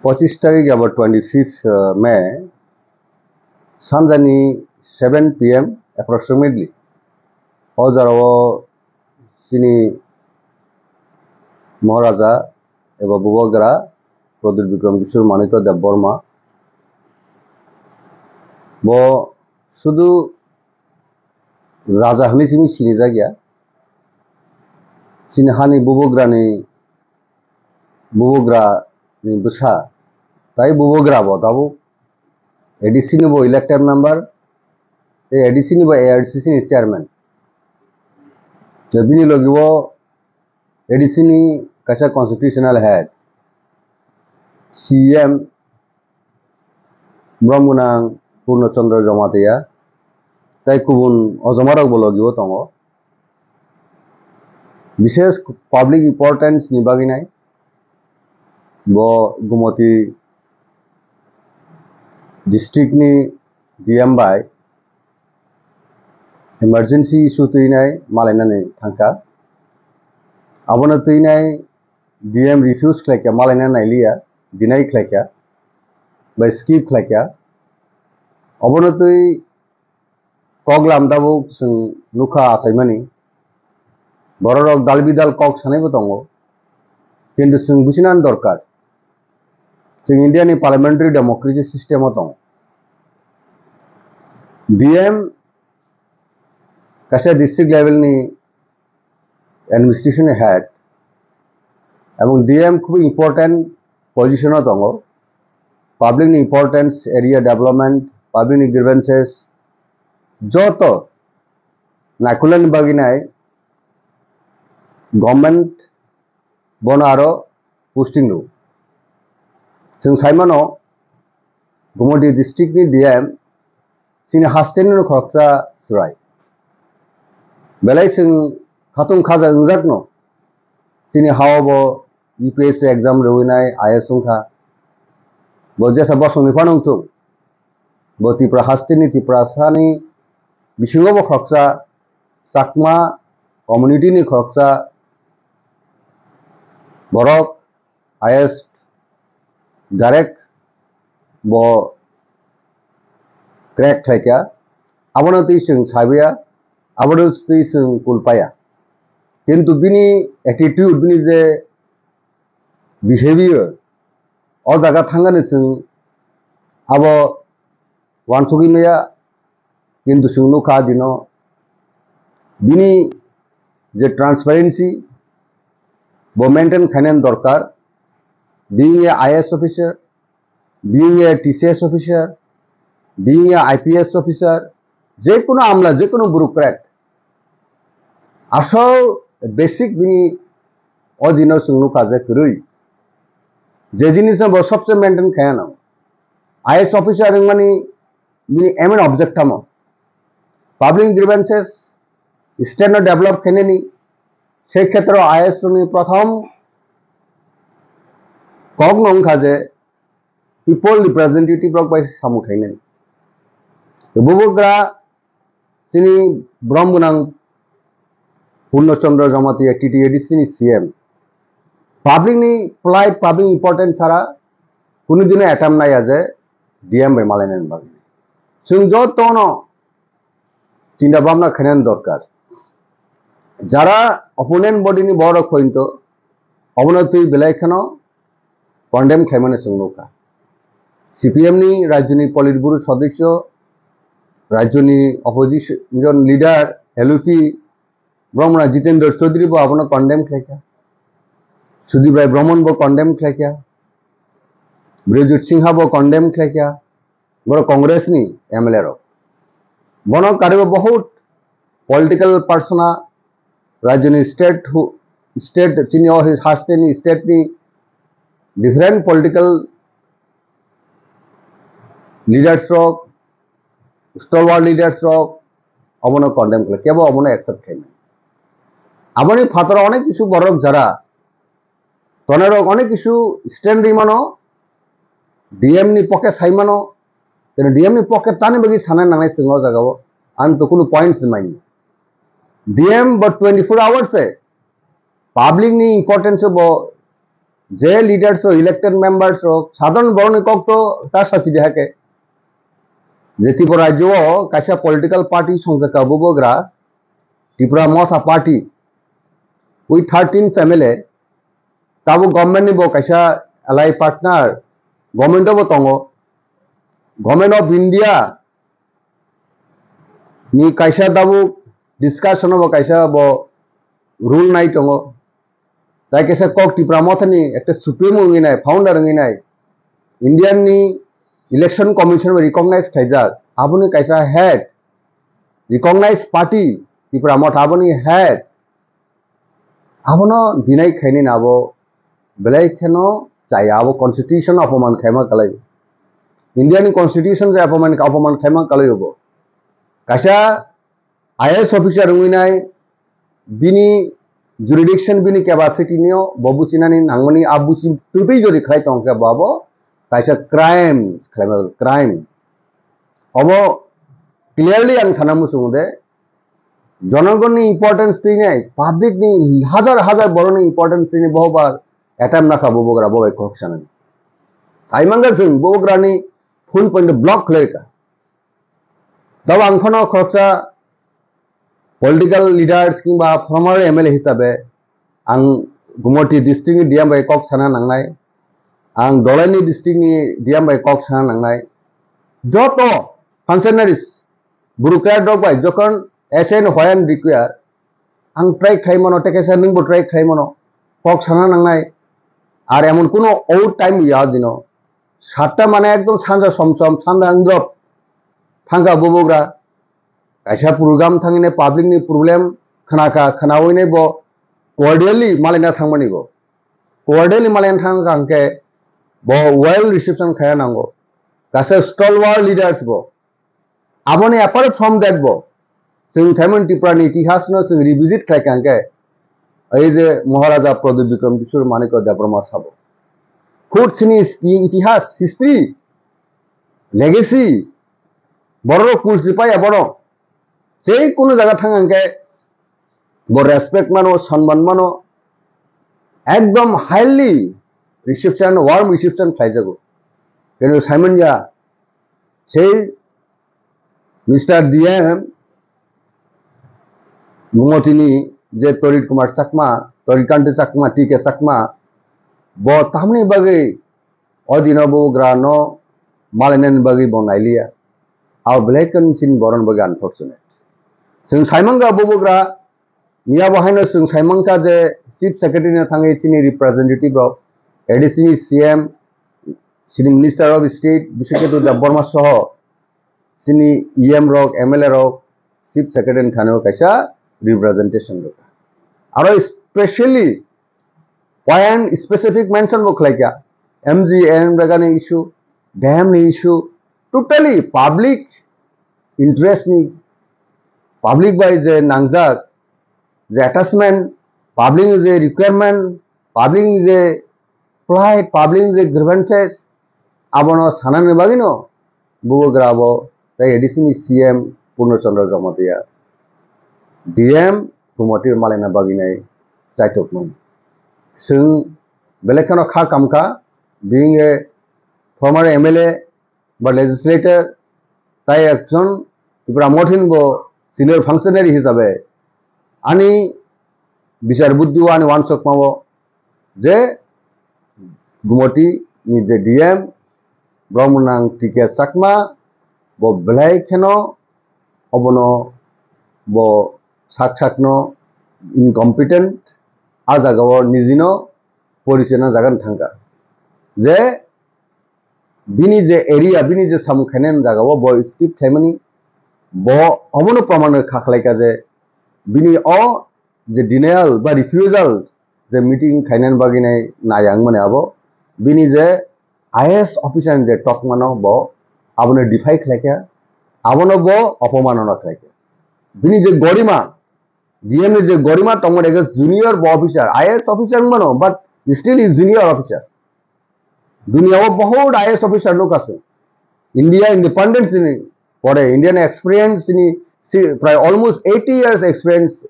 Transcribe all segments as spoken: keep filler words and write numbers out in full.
Pochistarikh eba twenty fifth May sanjani seven P M approximately o jora o chini Maharaja eba Bubagra Pradyut Bikram Kishore Manikya Debbarma bo sudu Raja hwnwi simi sinijakya. Chini hani Bubagrani, Bubagrani bwsa tai Bubagra bo tabuk A D C ni bo elected member, tei A D C ni bo A R C C ni chairman. Tei bini logi o A D C ni kaisa constitutional head, C M Bromgwnang Purno Chandra Jamatia tei kubun ojomarokbo logi o tongo. Bishes public importance ni bagwi nai bo Gumoti district ni D M bai emergency issue twi nai malainani thangkha. Abono twi nai D M refuse khlaikha, malaina nailiya, deny khlaikha, bai skip khlaikha. Obono twi kok lam tabuk chwng nukha achaimani. Bororok dal bidal kok sanaibo tongo. Kintu chwng buchinani dorkar. Chwng India ni parliamentary democracy system o tongo. D M kaisa district level ni administration head, ebong D M khub important position o tongo. Public ni importance, area development, public ni grievances joto naikolnani bagwi nai government bono aro posting rw. Chwng saimano Gumoti district ni D M chini hasteni no khoroksa chwrai. Belai chwng khatung khaja wngjakno chini hao bo U P S C exam rwinai I A S wngkha. Bo jesa bosongni phano wngthung. Bo Tripura hasteni Tiprasani bisingo bo khoroksa Chakma community ni khoroksa borok highest direct bo crack khlaikha, abono twi chwng sabiya, abono twi chwng kulpaya. Kintu bini attitude, bini je behavior, o jaga thangani chwng abo wansugwi maya, kintu chwng nukha dino bini je transparency bo maintain khainani dorkar, being a I A S officer, being a T C S officer, being a I P S officer, je kono amla, je kono bureaucrat, asol basic bini o jino chwng nukha je kwrwi, je jinisno bo sobse maintain khaiya nang. I A S officer wngmani bini aim and object tamo public grievances state no develop khainani, sei khetro I A S ni prothom kok no wngkha je people representative rok bai samung khainani. Bubagra chini borom gwnang Purno Chandra Jamatia T T A D C ni C M. Public ni plight, public importance sara kunu dino attempt naiya je D M bai malainani bagwi. Chwng jotono chinta bhabna khainani dorkar. Jara opponent body ni borok pointo obono twi belai kheno condemn khlaimani chwng nukha. C P M ni rajyoni Politburo sodosyo, rajyoni opposition leader L O C Brahmana Jitendra Chaudhary bo abono condemn khlaikha. Sudip Rai Brahman bo condemn khlaikha. Brajjot Singha bo condemn khlaikha. Borok Congress ni M L A rok. Bono karibo bahut political persona, rajyoni state hu-, state chini o hasteni state ni different political leaders rok, stalwart leaders rok obono condemn khlai, kebo obono accept khlaimani. Aboni phataro onek kisu borok jara Tonerok onek kisu stand rimano, D M ni pocket saimano, tene D M ni pocket tani bagwi sana nangnai chwng o jaga o. Ang to kunu points manya. D M bo twenty four hours se public ni importance bo Je leaders rok, elected members rok, sadharon borok ni kok to ta sachi di hake. Je Tripura rajyo o kaisa political party songjak ka bubagra, Tipra Motha Party, with thirteen M L A, tabuk government ni bo kaisa allied partner, government o bo tongo, Government of India ni kaisa tabuk discussion o bo kaisa bo rule nai tongo. Tai kaisa kok Tipra Motha ni ekta supremo wngwi nai, founder wngwi nai, Indian ni Election Commission bai recognize khaijak, aboni kaisa head, recognized party, Tipra Motha aboni head, abono deny khainai na abo belai kheno chaya, abo constitution opoman khaima kalai, India ni constitution je opoman, opoman khaima kalai obo. Kaisa I A S officer wngwi nai, bini jurisdiction, bini capacity nio bo buchinani nangmani, a buchi twtwi jodi khlai tong khe bo abo kaisa crime khlaima, crime. Obo clearly ang sana muchungo de, jonogonni importance twi nai, public ni hajar hajar borok ni importance twi nai, bohoba attempt nakha bubagra bo bai kok sanani. Saimanga chwng bubagra ni full point block khlai ka. Tabo ang phano khoroksa political leaders kingba former M L A hisabe ang Gumoti district ni D M bai kok sana nangnai, ang Dolaini district ni D M bai kok sana nangnai. Joto functionaries, bureaucrat rok bai jokhon as and when require, ang try khlai mano, tei kaisa nwngbo try khlai mano, kok sana nangnai. Ar emon kuno out time ya dino, satta mane ekdom sanja som som, sanja wngdrop thangkha bubagra. Kaisa program thangwi nai public ni problem khnakha, khnawi nai bo cordially malaina thangmani bo. Cordially malaina thangkha hwnkhe bo well reception khaya nango. Kaisa stalwart leaders bo. Aboni apart from that bo, chwng thaimani Tripura ni itihas no chwng revisit khlai kha hwnkhe, ei je Maharaja Pradyut Bikram Kishore Manikya Debbarma sabo. Khud chini sti-, itihas, history, legacy, borok kulsi paya bono. Je kono jaga thang hwnkhe bo respect mano, sonman mano, ekdom highly reception, warm reception khlaijago. Keno Simon ya, sei Mister D M Gumotini je Torit Kumar Chakma, Torit Kanti Chakma, T K Chakma, bo tamni bagwi o dino bubagra no malainani bagwi bo nailiya. Abo belai kheno chini boroni bagwi unfortunate. Chwng saimanga bubagra, miya bo haino chwng saimangkha je Chief Secretary no thangwi chini representative rok, A D C ni C M, chini Minister of State Bishnu Debbarma soho chini E M rok, M L A rok, Chief Secretary ni thani o kaisa representation rwkha. Aro specially point specific mention bo khlaikha, M G N Rega ni issue, dam ni issue, totally public interest ni, public bai je nangjak, je attachment, public ni je requirement, public ni je plight, public ni je grievances, abono sanani bagwino bubagra bo tei A D C ni C M Purno Chandra Jamatia, D M Gumoti malaina bagwi nai chaitok mano. Chwng belai kheno kha kamkha, being a former M L A ba legislator, tai ekjon Tipra Mothin bo senior functionary hisabe ani bichar buddhi o ani wansukma o je Gumoti ni je D M Brahmanang T K Chakma bo belai kheno obono bo sak sakno incompetent, a jaga o nijino porichayna jaga no thangkha je bini je area, bini je samung khainani jaga o bo skip khaimani, bo omono proman kha khlaikha je bini o je denial ba refusal je meeting khainani bagwi nai naya wngmani abo bini je I A S officer ni je tokmano bo abono defy khlaikha, abono bo opomanona khlaikha. Bini je gorima, D M ni je gorima tongmani ekta junior bo officer, I A S officer wngmano, but still is junior officer. Dunia o bahut I A S officer nuk aswk. India independence ni pore, Indian experience ni si, prai almost eighty years experience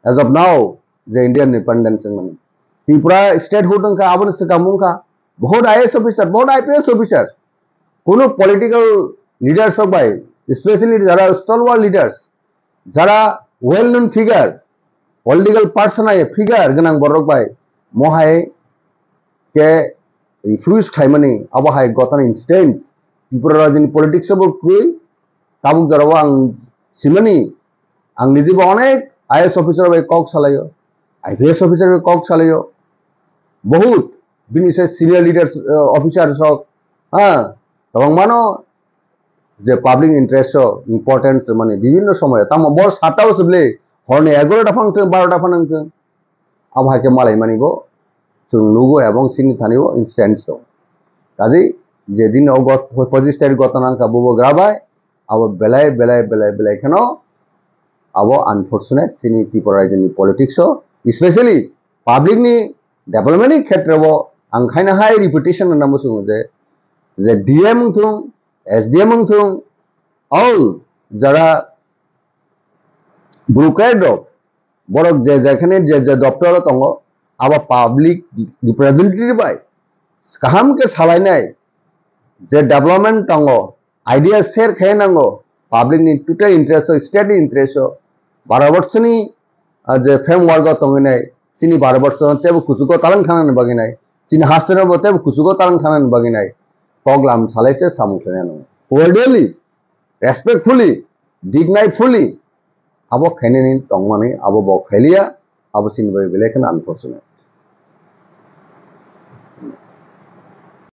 as of now, je Indian independence wngmani. Tripura statehood wngkha, aboni swkang wngkha bahut I A S officer, bahut I P S officer, kuno political leaders rok bai, especially jara stalwart leaders, jara well known figure, political person hai figure gwnang borok bai mohai ke refuse khlaimani abo hai gotani instance Tripura rajyoni politics o bo kwrwi. Tabuk jorao ang simani, ang nijibo onek I A S officer bai kok salaio, I P S officer bai kok salaio, bahut bini se senior leaders, eh, officers rok, ha, tobang mano je public interest o importance mani bibhinno somoyo, tamo bor satta o se bwle horni egarota phano wngthung, barota phano wngthung, abo hai khe malai mani bo chwng nugo ebong chini thani o instance tongo. Kaje jedin o got-, pochis tarik gotona wngkha bubagra bai, abo belai, belai, belai, belai kheno abo unfortunate chini Tripura rajyoni politics o, especially public ni development ni khetre o ang khaina hai reputation rwna muchungo je, je D M wngthung, S D M wngthung, all jara bureaucrat rok, borok je jekhane je je doptor o tongo, abo public representative bai kaham khe salainai, je development tongo, idea share khai nango, public ni total interest o, state ni interest o, Bharat borsoni, ah, je framework o tongwi nai, chini Bharat borso tebo kuchugo talang thana ni bagwi nai, chini haste no bo tebo kuchugo talang thana ni bagwi nai, kok lam salai se samung khlai nango. Cordially, respectfully, dignitefully, abo khainani tongmani abo bo khailiya, abo chini bai belai kheno unfortunate.